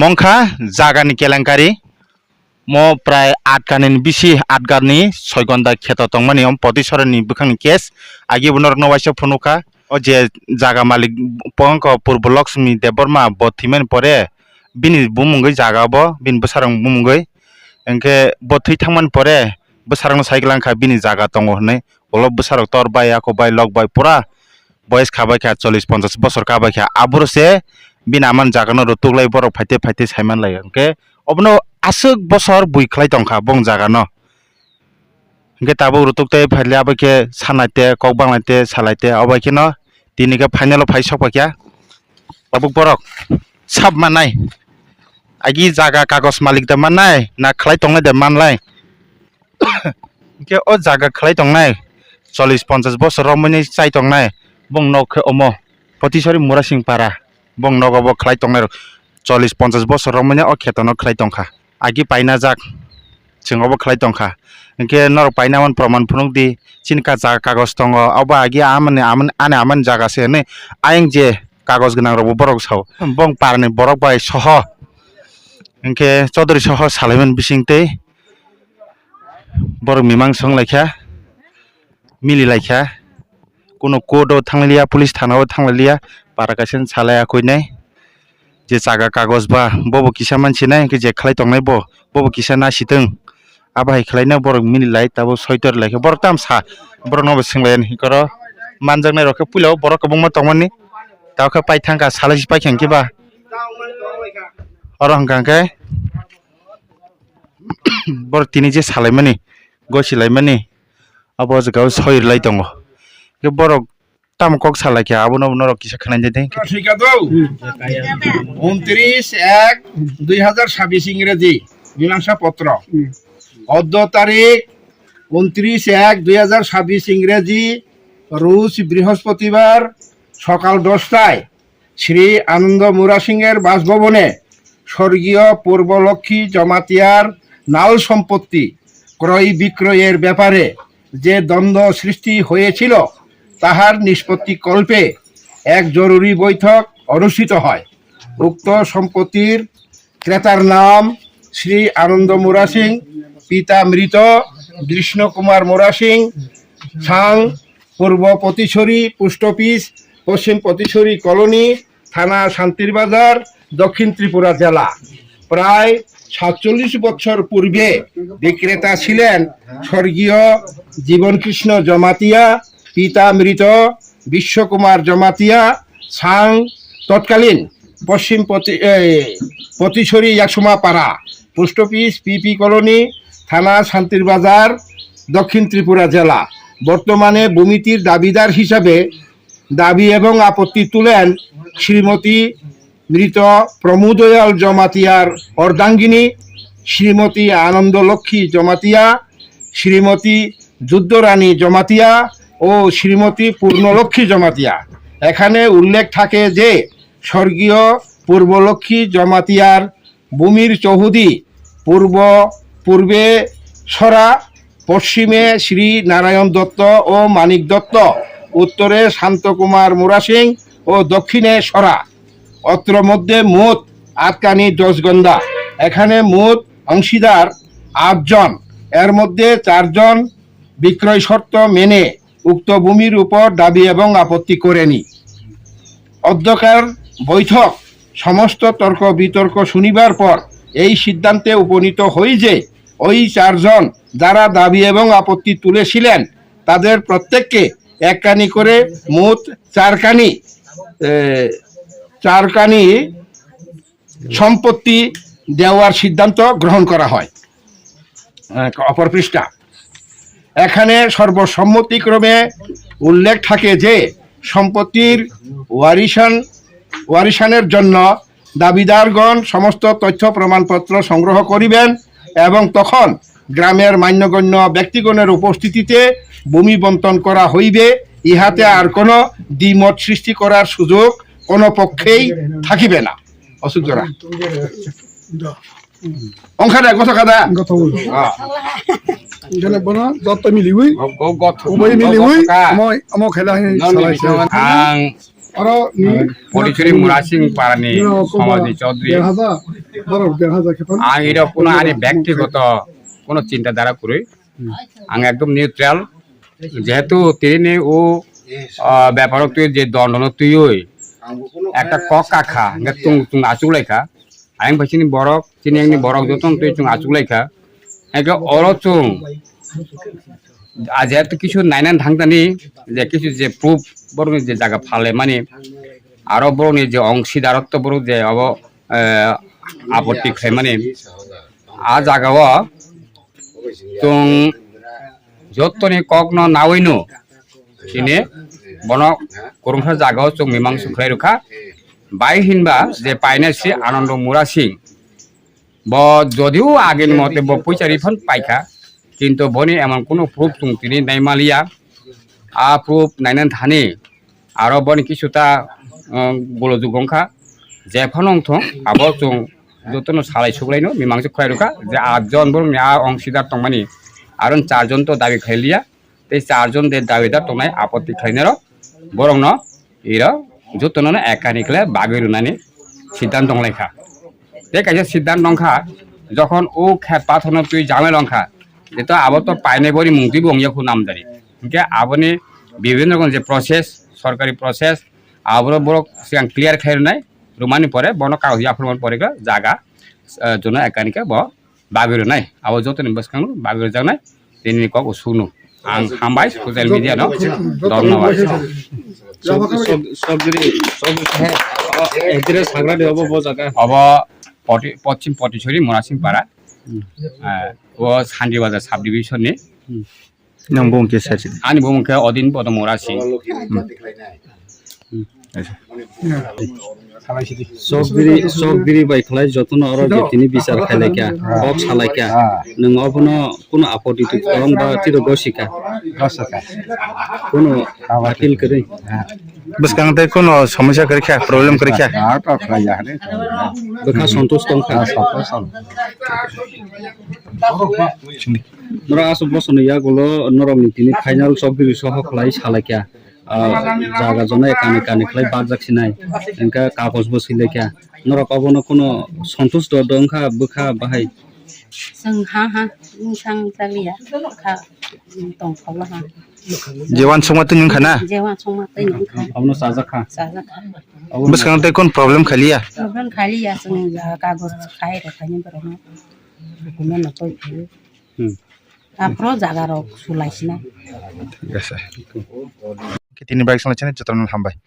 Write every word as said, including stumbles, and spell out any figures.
Mongkha jagani kelenkari, mo prai aat kanini bisi, aat gani soi gonda kheto tongmani om Potisoroni bwkhangni case. Agi bo norokno waisa phunukha, o je jaga malik pongkha Purbo Lakshmi Debbarma, bo thwimani pore bini bumungwi jaga bo, bini bwsarokni bumungwi, hinkhe bo thwi thangmani pore bwsarokno sai glangkha bini jaga tongo hwnwi. Ulo bwsarok tor bai, ako bai, lok bai, pura boyes kha bai kha, chollish ponchash bosor kha bai kha. Aboro se bini amani jaga no rw tuklai, borok phaite phaite sai man lai. Hinkhe obono aswk bosor bui khlai tongkha bong jaga no. Hinkhe tabuk rw tuk tei phaile abo khe sanai te, kok banglai te, salai te, obo khe no tini khe final o phai sok pai kha. Tabuk borok sab manai, agi jaga kagos malik da manai, na khlai tongnai da manlai. Hinkhe o jaga khlai tongnai, chollish ponchash bosor romwi chai tongnai, bong nok khe omo Potisori Murasing para, bong nogo bo khlai tongnai rok chollish ponchash bosor romwi o kheto no khlai tongkha, agi paina jak, chwng obo khlai tongkha. Hinkhe norok paina man proman phunuk di, chini ka jaga kagos tongo, obo agi amani, amani, ani amani jaga se hwnwi ayang je kagos gwnang rok bo borok sao, bong parani borok bai soho, hinkhe Chaudhary soho salaiman bising tei borok mimang song laikha, mili laikha, kuno court o thanglia, police thana o thanglia, para kaisa salai akui nai, je chaga kagos ba, bobo kisa mansi nai, hinkhe je khlai tongnai bo, bobo kisa nasi tong, abo hai khlai nai borok mili lai, tabo soitor laikha, borok tam sa, borok no bo swng lai ani hinkhe oro manjak nai rok khe puila o borok kwbangma tongmani, tabo khe pai thangkha, salai si pai kha hinkhe ba, oro hwnka hinkhe. Borok tini je salaimani, gosi laimani, abo jaga o soi rwlai tongo. Khe borok tamo kok salaikha, abono norok kisa khwnai de. Thwikha do? Untris ek dui hazar sabis Ingreji, mimangsa potro. Oddo tarik untris ek dui hazar sabis Ingreji, Rus Brihospotibor, sokal dostaয় শ্রী আনন্দ মুরা সিংহের বাসভবনে স্বর্গীয় পূর্বলক্ষ্মী জমাতিয়ার নাল সম্পত্তি ক্রয় বিক্রয়ের ব্যাপারে যে দ্বন্দ্ব সৃষ্টি হয়েছিল, তাহার নিষ্পত্তি কল্পে এক জরুরি বৈঠক অনুষ্ঠিত হয়। উক্ত সম্পত্তির ক্রেতার নাম শ্রী আনন্দ মুরা সিং, পিতা মৃত বিষ্ণু কুমার মুরা সিং, সাং, পূর্ব পতিছড়ি পোস্ট অফিস, পশ্চিম পতিছড়ি কলোনি, থানা শান্তির বাজার, দক্ষিণ ত্রিপুরা জেলা। প্রায় সাতচল্লিশ বছর পূর্বে বিক্রেতা ছিলেন স্বর্গীয় জীবনকৃষ্ণ জমাতিয়া, পিতা মৃত বিশ্বকুমার জমাতিয়া, সাং, তৎকালীন পশ্চিম পতি-, এই, পতিছড়ি একসমা পাড়া, পোস্ট অফিস, পিপি কলোনি, থানা শান্তির বাজার, দক্ষিণ ত্রিপুরা জেলা। বর্তমানে ভূমিটির দাবিদার হিসাবে দাবি এবং আপত্তি তুলেন শ্রীমতী মৃত প্রমোদয়াল জমাতিয়ার অর্ধাঙ্গিনী, শ্রীমতী আনন্দলক্ষ্মী জমাতিয়া, শ্রীমতী যুদ্ধরানী জমাতিয়া ও শ্রীমতী পূর্ণলক্ষ্মী জমাতিয়া। এখানে উল্লেখ থাকে যে স্বর্গীয় পূর্বলক্ষ্মী জমাতিয়ার ভূমির চৌহদি পূর্ব, পূর্বে সরা, পশ্চিমে শ্রী নারায়ণ দত্ত ও মানিক দত্ত, উত্তরে শান্তকুমার মুরাসিং ও দক্ষিণে সরা। অত্র মধ্যে মোট আটকানি দশ গন্দা। এখানে মোট অংশীদার আটজন, এর মধ্যে চারজন বিক্রয় শর্ত মেনে উক্ত ভূমির উপর দাবি এবং আপত্তি করেনি। অধ্যক্ষের বৈঠক সমস্ত তর্ক বিতর্ক শুনিবার পর এই সিদ্ধান্তে উপনীত হই যে ওই চারজন যারা দাবি এবং আপত্তি তুলেছিলেন, তাদের প্রত্যেককে এককানি করে মোট চারকানি, এ, চারকানি সম্পত্তি দেওয়ার সিদ্ধান্ত গ্রহণ করা হয়। আহ, অপর পৃষ্ঠা। এখানে সর্বসম্মতিক্রমে উল্লেখ থাকে যে সম্পত্তির ওয়ারিশান, ওয়ারিশানের জন্য দাবিদারগণ সমস্ত তথ্য প্রমাণপত্র সংগ্রহ করিবেন এবং তখন গ্রামের মান্যগণ্য ব্যক্তিগণের উপস্থিতিতে ভূমি বন্টন করা হইবে। ইহাতে আর কোনো দ্বিমত সৃষ্টি করার সুযোগ কোনো পক্ষেই থাকিবে না। Aswk jora. Ongkha da, gotho kha da? Gotho. Ah. Gana bono jotto miliwi. Go, go, gotho. Obai miliwi. Gotho kha. Amo, amo khaila hin. Salai se. Ang oro ni Potichori Murasing parani somajni Chaudhary. Derhajar. Borok deng hajar khe phano. Ang iro kuno ani bektigoto kuno chinta dhara kwrwi. Ang ekdom neutral. Jehetu tini o, ah, beparo twi je dondo no twiwi ekta kok kakha, hingke tung tung achuk laikha. Ayang bai chini borok, chini yang ni borok joto no twi chung achuk laikha. Hingke oro chung, ah, jehetu kisu nainan thangtani, je kisu je proof borok ni je jaga phalai mani, aro borok ni je ongsidarotto borok je abo, eh, apotti khlai mani, ah jaga o chung jottoni kokno nawino chini bono kwrwngsa jaga o chung mimang sukhlai rwkha. Bai hinba je paina si Anando Murasing, bo jodio agini mote bo puisa refund paikha, kintu boni emon kunu proof chung tini naimaliya. A proof nainani thani aro boni kisuta, um, golojok wngkha. Jephano wngthong abo chung jotono salai suklaino mimangsi khlai rwkha je atjon borokni a ongsidar tongmani, aro charjon to dabi khlailiya. Tei charjon de dawidar tongnai apotti khlainairok borokno iro jotono ekani khle bagwi rwnani siddhanto wnglaikha. Tei kaisa siddhanto wngkha, jokhon o khe pathorno twi jamai longkha, jeto abo to painai boni mung twibo wngya khu namjari. Hinkhe aboni bibhinno rokom je process, sorkari process, aboro borok sigang clear khlai rwnai, rwmani pore bono kagoj yaphurmani pore khe jaga, eh, jono ekani khe bo bagwi rwnai, abo jotoni bwskango bagwi rwjaknai, tini kok usukno. Ang hambai social media no, dhonnobad. Sogiri, sogiri, sogiri, eh, oh, address hagra de obo bo jaga. Obo Poti-, Pochim Potichuri, Murasing Para. Hmm. Eh, o Santi Bazar subdivision ni. Hmm. Nang bung khe sir. Ani bung khe Odin Bodo Murasing. Hmm. Chokdiri, chokdiri bai khlai jotono oro je tini bichar khlai laikha, kok sa laikha. Nwng obono kuno apoti twi kwrwng ba tiro gosika. Gosika. Kuno appeal kwrwi. Bwskang tei kuno somosya kwrwi kha, problem kwrwi kha. Bwkha santosh tong kha. Norok aswk bosoni yagulo norokni tini final chokdiri soho khlai sa laikha. Ah, jaga jona ekani kani khlai barjak sinai, hingkhe kagoj bo swi laikha. Norok obono kuno santush do, do wngkha bwkha bahai? Chwng ha ha, wngkha wngkha liya, kha, tong kholo ha. Je wansukma twi wngkha na? Je wansukma twi wngkha. Obono chajak kha? Chajak kha. Bwskang tei kun problem khaliya? Problem khaliya, chwng jaga kagoj khai rw khaini borokno. Document no twi phaiwi. Hmm. Aphuru jaga rok sulai sinai. Yes, sir. Tini bike swnglai chini jotono hambai.